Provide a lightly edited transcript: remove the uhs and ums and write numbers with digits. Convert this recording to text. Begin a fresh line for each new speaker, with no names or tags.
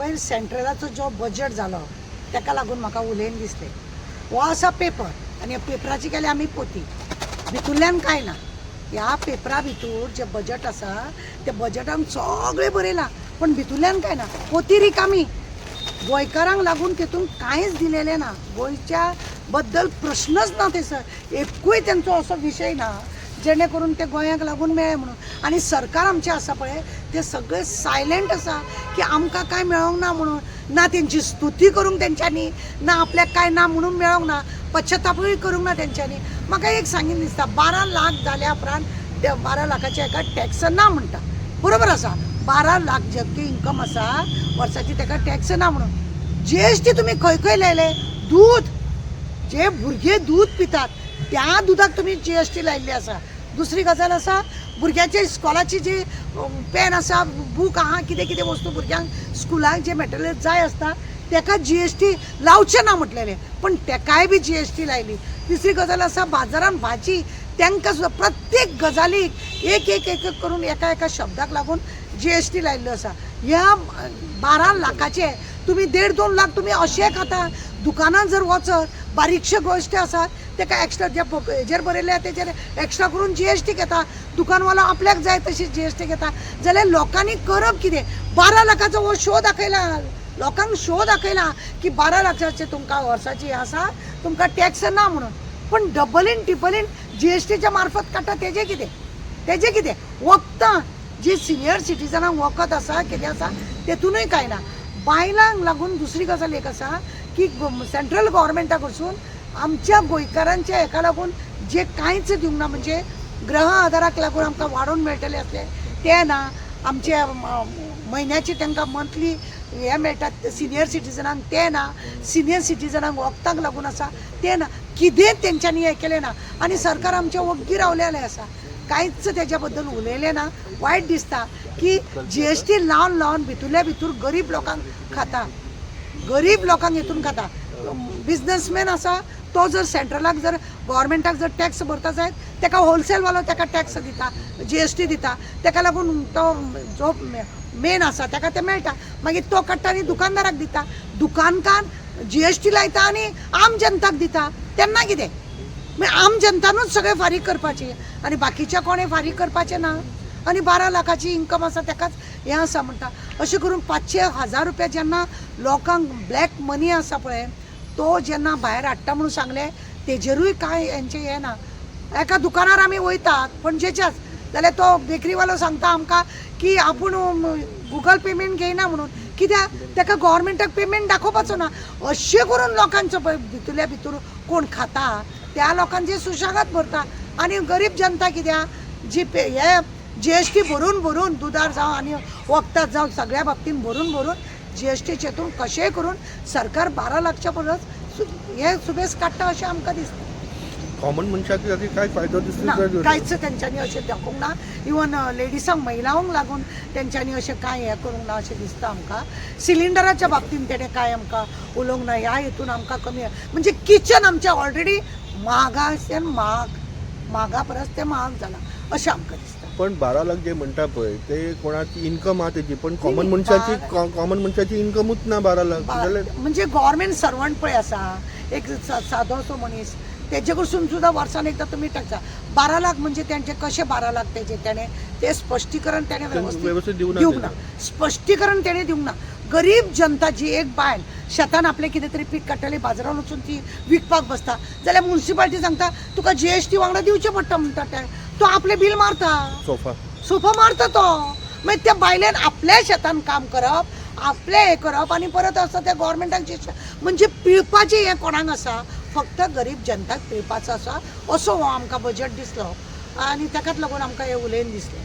पयर सेंट्रलाचो जो बजट जालो ताका लागून म्हाका उलयन दिसलें. हो आसा पेपर आनी ह्या पेपराची केल्या आमी पोती, भितुल्ल्यान कांय ना. ह्या पेपरा भितूर जें बजट आसा त्या बजटान सगळें बरयलां, पण भितुल्ल्यान कांय ना, पोती रिकामी. गोंयकारांक लागून तितून कांयच दिलेलें ना. गोंयच्या बद्दल प्रश्नच ना थंयसर, एकूय तेंचो असो विशय ना जेणे करून ते गोंयाक लागून मेळ्ळें म्हणून. आनी सरकार आमचें आसा पळय ते सगळे सायलंट आसा की आमकां कांय मेळोंक ना म्हणून. ना तेंची स्तुती करूंक तेंच्यांनी ना, आपल्याक कांय ना म्हणून मेळोंक ना, पश्चतापूय करूंक ना तेंच्यांनी. म्हाका एक सांगीन दिसता, 12 लाख जाल्या उपरांत ते 12 लाखाचे एका टॅक्स ना म्हणटा, बरोबर आसा. 12 लाख जबकी इन्कम आसा वर्साची ताका टॅक्स ना म्हणून. जीएसटी तुमी खंय खंय लायले? दूद, जे भुरगे दूद पितात त्या दुदाक तुमी जीएसटी लायिल्ली आसा. दुसरी गजाल आसा, भुरग्यांचे इस्कॉलाची जी पेन आसा, बूक आहा, कितें कितें वस्तू भुरग्यांक स्कुलाक जे मटेरियल जाय आसता ताका जीएसटी लावचें ना म्हटलेलें, पण तेकाय बी जीएसटी लायली. तिसरी गजाल आसा, बाजारान भाजी तांकां सुद्दां प्रत्येक गजालीक एक एक एक एक करून एका एका शब्दाक लागून जीएसटी लायिल्लो आसा. ह्या 12 लाखाचे तुमी 1.5-2 लाख तुमी अशें खाता. दुकानान जर वचत बारीकशे गोश्टी आसात ताका एक्स्ट्रा जे हेजेर बरयल्ले आसा तेजेर एक्स्ट्रा करून जीएसटी घेता. दुकानवालो आपल्याक जाय तशी जीएसटी घेता. जाल्यार लोकांनी करप कितें? 12 लाखाचो हो शो दाखयला, लोकांक शो दाखयला की 12 लाखाचे तुमकां वर्साची आसा, तुमकां टॅक्स ना म्हणून. पण डबल इन ट्रिपल इन जीएसटीच्या मार्फत काडटा तेजें कितें? तेजें कितें? वखदां जी सिनियर सिटीजनांक वखद आसा कितें आसा तेतूनय कांय ना. बायलांक लागून दुसरी गजाल एक आसा की सेंट्रल गव्हर्मेंटा कडसून आमच्या गोंयकारांच्या हेका लागून जे कांयच दिवंक ना, म्हणजे ग्रह आदाराक लागून आमकां वाडोवन मेळटलें आसलें तें ना. आमचे म्हयन्याचे तांकां मंथली हें मेळटा सिनियर सिटीजनांक तें ना. सिनियर सिटीजनांक वखदांक लागून आसा तें ना. कितेंच तेंच्यांनी हें केलें ना आनी सरकार आमचें वग्गी रावलेलें आसा, कांयच तेज्या बद्दल उलयलें ना. वायट दिसता की जीएसटी लावन लावन भितुरल्या भितूर गरीब लोकांक खाता, गरीब लोकांक हितून खाता. बिजनसमॅन आसा तो जर सेंट्रलाक जर गव्हर्मेंटाक जर टॅक्स भरता जायत ताका होलसेलवालो ताका टॅक्स दिता, जीएसटी दिता, ताका लागून तो जो मेन आसा ताका तें मेळटा. मागीर तो काडटा आनी दुकानदाराक दिता, दुकानकार जीएसटी लायता आनी आम जनताक दिता. तेन्ना कितें? मागीर आम जनतानूच सगळें फारीक करपाचें आनी बाकीच्या कोणें फारीक करपाचें ना. आनी 12 लाखाची इन्कम आसा ताकाच हें आसा म्हणटा. अशें करून 500-1000 रुपया जेन्ना लोकांक ब्लॅक मनी आसा पळय तो जेन्ना भायर हाडटा म्हणून सांगलें तेजेरूय कांय हेंचें हें ना. एका दुकानार आमी वयतात पणजेच्याच, जाल्यार तो बेकरीवालो सांगता आमकां की आपूण गुगल पेमेंट घेयना म्हणून. कित्याक? ताका गव्हर्मेंटाक पेमेंट दाखोवपाचो ना. अशें करून लोकांचो पळय भितुरल्या भितूर कोण खाता त्या लोकांचे सुशेगाद भरता आनी गरीब जनता कित्याक जी पे हे जीएसटी भरून भरून दुदार जावं आनी वखदां जावं सगळ्या बाबतीन भरून भरून जीएसटीचे हितून कशेंय करून सरकार 12 लाखच्या परस हे सुबेज काडटा अशें आमकां दिसता.
कॉमन मनशाक ताका काय फायदो
ना,
दिसता?
कांयच तेंच्यांनी अशें दाखोवंक ना. इवन लेडिसांक महिलांक लागून तेंच्यांनी अशें कांय हें करूंक ना अशें दिसता आमकां. सिलिंडराच्या बाबतीन तेणें कांय आमकां उलोवंक ना. ह्या हितून आमकां कमी म्हणजे किचन आमचें ऑलरेडी महागाच्यान महाग, म्हागा परस तें महाग जालां अशें आमकां दिसता.
पण 12 लाख जे म्हणटा पळय ते कोणाची इन्कम आहा तेजी, पण कॉमन मनशाची कॉमन मनशाची इन्कमूच ना 12 लाख जाल्यार.
म्हणजे गव्हर्मेंट सर्वंट पळय आसा एक सादोसो मनीस तेजे कडसून सुद्दां वर्सान एकदां तुमी टॅक्स 12 लाख म्हणजे तेंचे कशे 12 लाख तेजे तेणें तें स्पश्टीकरण तेणें
वेवस्थीत
दिवंक ना, स्पश्टीकरण तेणें दिवंक ना. गरीब जनता जी एक बायल शेतान आपलें कितें तरी पीक काडटली, बाजारान वचून ती विकपाक बसता जाल्यार मुन्सिपाल्टी सांगता तुका जीएसटी वांगडा दिवचें पडटा म्हणटा ते, तो आपलें बील मारता, सोफा मारता तो. मागीर त्या बायलेन आपल्या शेतान काम करप, आपलें हें करप आनी परत आसा त्या गव्हर्मेंटाक जी म्हणजे पिळपाचें हें कोणाक आसा, फक्त गरीब जनताक पिळपाचो आसा असो हो आमकां बजट दिसलो आनी ताकाच लागून आमकां हें उलयन दिसलें.